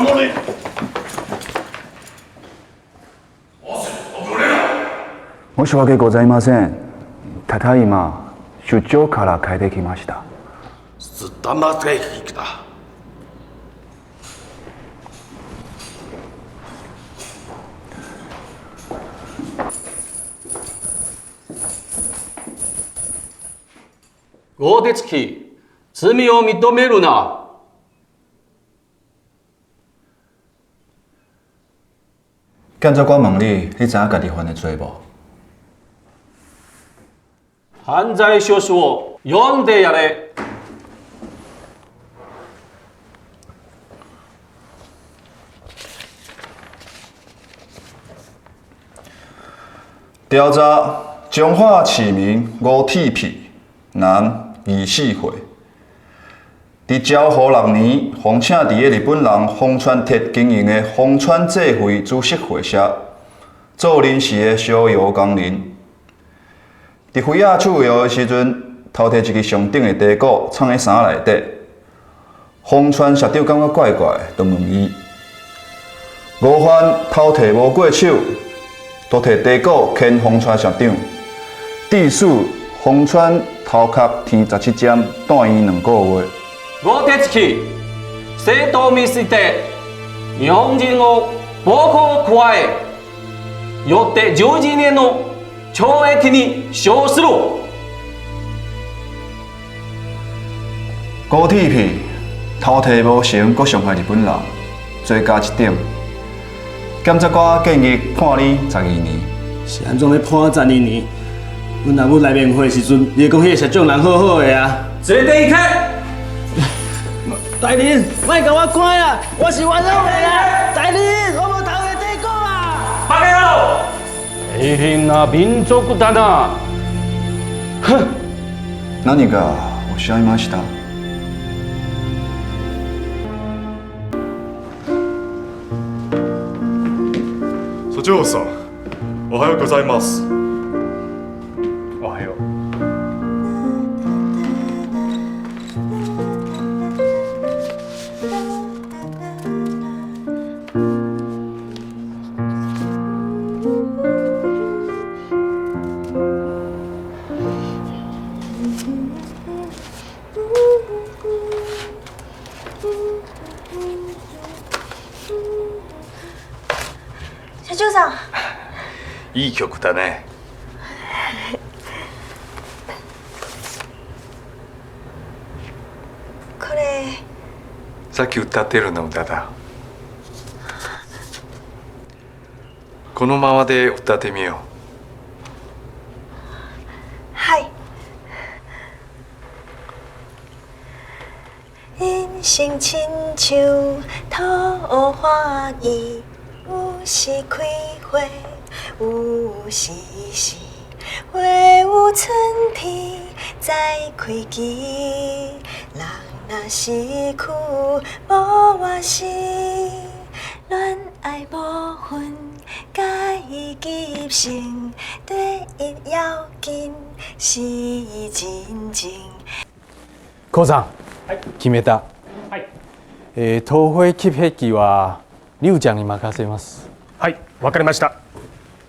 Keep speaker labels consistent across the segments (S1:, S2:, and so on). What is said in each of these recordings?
S1: 守れ。
S2: 申し訳ございません。ただいま出張から帰ってきました。
S1: す黙ってきた。
S3: 五鉄騎，罪を認めるな。
S2: 检察官問你，你知影家己犯的罪無？
S3: 犯罪書書を読んでやれ。
S2: 調查彰化市民吳鐵皮，男，24歲，佇昭和6年，奉請佇个日本人豐川鐵經營的豐川製肥株式會社做臨時的燒藥工人。佇肥仔取藥的時陣，偷提一支上等的茶果，藏佇衫內底。豐川社長感覺怪怪，就問伊：吳犯偷提無過手，都提茶果牽豐川社長，致使豐川頭殼天17針，住院2個月。
S3: 五鉄騎，生徒見捨て日本人を暴行を加え、よって12年の懲役に処する。
S2: 高鐵皮偷提無成，閣傷害日本人，罪加一等。檢察官建議判你12年。
S4: 是按怎欲判我12年？阮阿母來面會時陣，伊會講彼个社長人好好的啊。
S3: 連れて行け。
S4: 大人，莫共我關啊！我是冤枉的啊！大人，我無偷的茶果啊！
S3: バカ野郎！大変な民族だな。哼！
S2: 何かおっしゃいました？
S1: 所長さん、おはようございます。
S5: おはよう。
S6: 社長さん。
S5: いい曲だね。
S6: これ。
S5: さっき歌ってるの歌だ。このままで歌ってみよう。
S6: はい。人生親像桃花季，有時開花，有時死，花有春天再開枝。人若失去無活時，戀愛無分階級性，第一要緊是真情。
S7: 課長、決めた。
S8: はい。
S7: 桃花吸血鬼は龍ちゃんに任せます。
S8: はい、わかりました。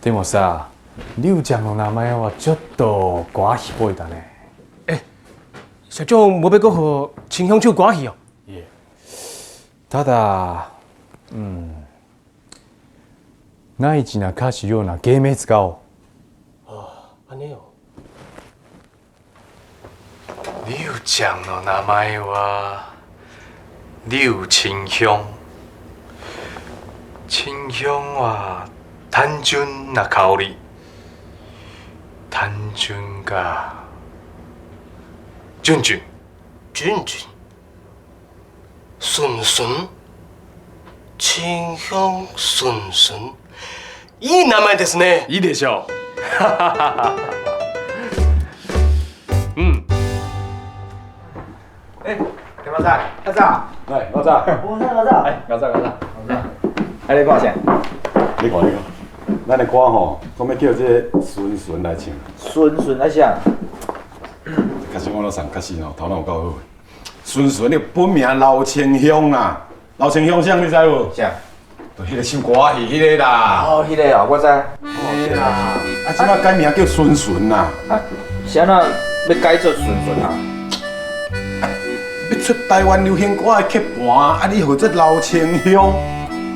S7: でもさ、龍ちゃんの名前はちょっと歌戲っぽいだね。
S8: 社長無欲閣予清香唱歌戲哦。
S7: いえ。ただ、うん、ナイチな歌手ような芸名使おう。
S8: 按呢哦。
S5: 柳ちゃんの名前は柳清香。清香は単純な香り。単純が純純。
S8: 純純。純純。清香純純。いい名前ですね。
S5: いいでしょう。うん。
S9: 欸，田老师，较早。
S7: 来，老早。
S9: 老早，老早。
S7: 哎，老早，老早。
S9: 啊，你看啥？
S10: 你看，你看，咱的歌吼，讲欲叫这个顺顺来唱。
S9: 顺顺来唱。
S10: 确實我拢送，確實吼，頭腦有夠好。順順的本名劉清香啦，刘清香啥你知無？
S9: 啥？
S10: 就彼个唱歌仔戏彼个啦。
S9: 哦，彼个哦，我知。
S10: 哦，啦。啊，這擺改名叫孙顺啦。
S9: 啊，是按怎欲改做顺顺啊？
S10: 欲出台灣流行歌的曲盤，啊，你號做劉清香，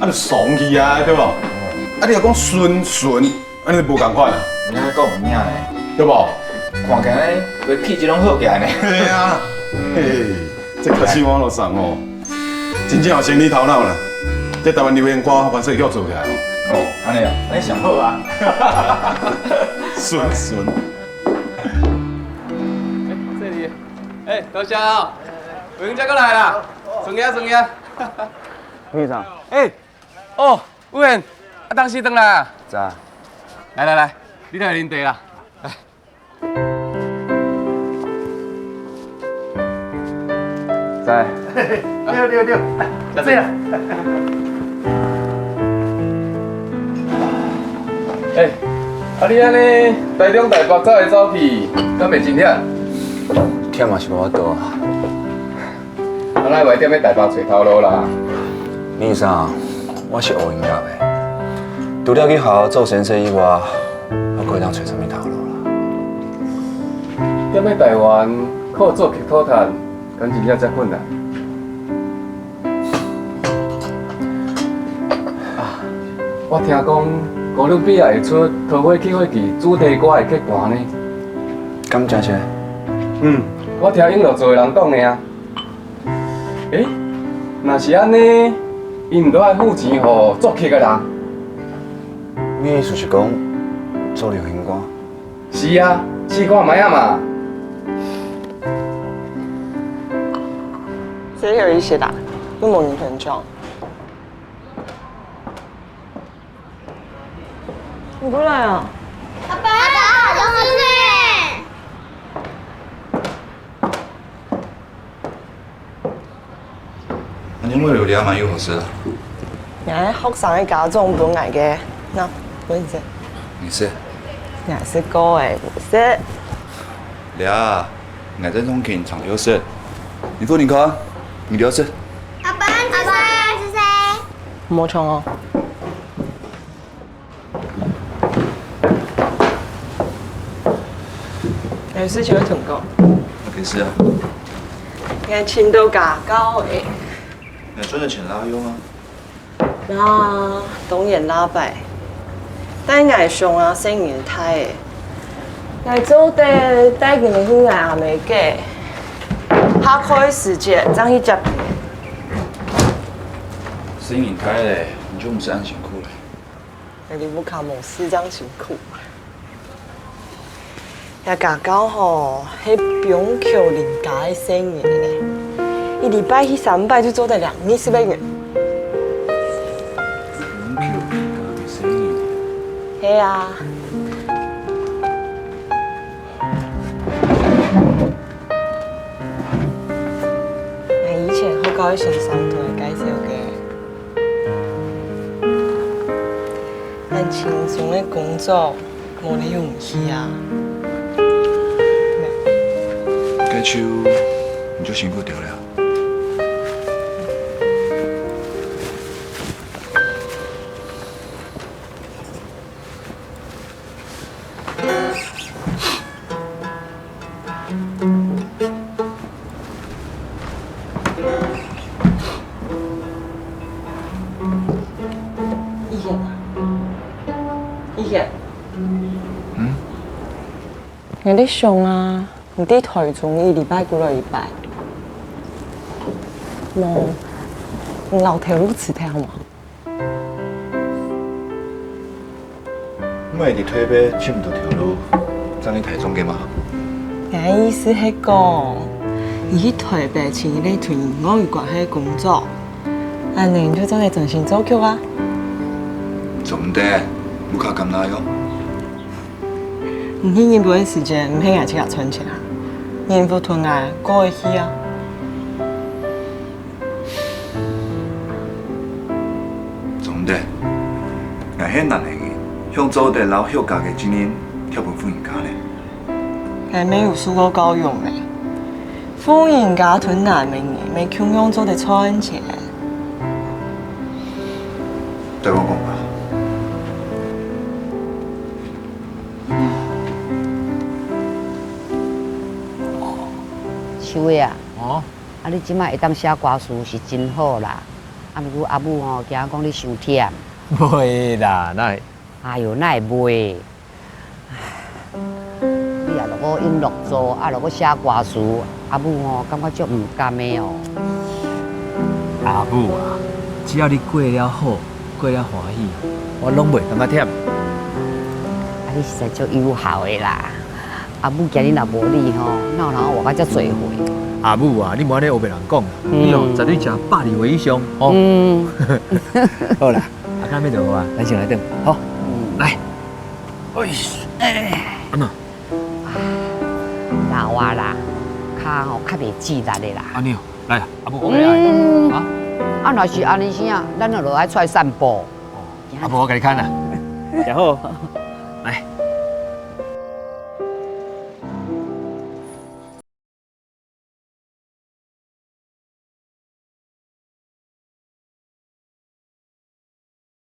S10: 啊，就慫去啊，對無？啊，你若講孫順，按呢就無仝款啊。
S9: 你按呢講有影呢？
S10: 對無？
S9: 看起來呢，氣質攏好起來呢。
S10: 嘿啊，嘿，這確實我就送哦，真正有生理頭腦啦。這台灣流行歌凡勢叫做起來哦。
S9: 哦，按呢哦，按呢上好啊。
S10: 順順。
S3: 這裡，欸，多謝哦，偉英才閣來啦，順行順行。
S9: 先生。
S3: 欸，哦，偉賢，啊，當時轉來啊？
S9: 早。
S3: 來來來，你來啉茶啦。來。
S9: 在。
S4: 對對對，這樣。
S3: 欸，啊你按呢台中台北走來走去，敢袂真忝？
S9: 忝嘛是無法度啊。
S3: 啊，哪會踮咧台北揣頭路啦？
S2: 李醫生，我是學音樂的，除了去學校做先生以外，我閣會當揣啥物頭路啦？
S3: 踮咧台灣靠作曲討趁，敢真正遮困難？啊，我聽講哥倫比亞會出《桃花起火記》主題歌的曲盤呢。
S2: 敢真實？
S3: 嗯，我聽永樂做的人講的啊。欸，若是按呢，𪜶毋都愛付錢予作曲的人？
S2: 你意思是講做流行歌？
S3: 是啊，試看覓仔嘛。
S11: 這有意思啦，你無認同裝。你過來啊！
S12: 阿爸，阿爸，老師呢？
S2: 你為了兩萬有何事？𠊎
S11: 學生的家長本來嘅，那問者。
S2: 你是？𠊎
S11: 是哥的，不是。
S2: 俩，𠊎在重庆唱有色，你付你看，你了色。
S12: 阿爸，阿爸，是誰？
S11: 莫唱哦。有事情要同講。
S2: 那可是啊。
S11: 𠊎錢都加高的。
S2: 你賺的錢拉用啊？
S11: 那當然拉擺，但𠊎想啊，生意太的，𠊎做得帶佢們去𠊎阿妹家，下課時間再去接。
S2: 生意太嘞，你就毋是按辛苦嘞。
S11: 那你不卡某事這樣辛苦。也家講吼，彼板橋林家的生意咧，一禮拜去三擺就做得220元。
S2: 板橋林家的生意。
S11: 係啊。𠊎以前學校的先生同𠊎介紹過，很輕鬆的工作，無理由毋去啊。
S2: 該手你就辛苦掉了。
S11: 以前，以前，嗯，𠊎咧想啊。你佇台中一禮拜幾落禮拜？無，你老頭路辭掉嗎？
S2: 我會佇台北請毋著頭路，轉去台中嘅嘛？𠊎
S11: 意思係講，你去台北請一個同音樂有關係的工作，按呢你就做來專心作曲啊。
S2: 做毋得，有較艱難喲。
S11: 你去日本的時間，毋係𠊎自家存錢啊？年付囤愛過會去啊！
S2: 總得，𠊎彼難的向做得老休家的精英跳分富人家呢。
S11: 𠊎沒有輸過高勇嘞，富人家吞難明的，沒窮樣做得賺錢。
S2: 对我讲吧。
S13: 秋伟啊，哦，啊你这摆会当写歌词是真好啦。啊，毋过阿母吼惊讲你伤忝。
S14: 袂啦，哪会？
S13: 哎哟，哪会袂？你也若阁用落做，啊若阁写歌词，阿母吼感觉足毋甘的哦。
S14: 阿母啊，只要你过了好，过了欢喜，我拢袂感觉忝。
S13: 啊，你实在足有孝的啦！阿母今日若无你吼，哪有人活到遮济岁？
S14: 阿母啊，你莫按呢乌白人讲啦，你哦绝对食百二岁以上哦。嗯。好啦，阿干欲就好啊，咱先来顿，好，来。哎，按怎？
S13: 老啊啦，跤吼较袂志力的啦。
S14: 按呢哦，来，阿母我来。啊，
S13: 啊，若是按呢啥，咱就落爱出来散步。
S14: 阿母我共你牵啦。食好。来。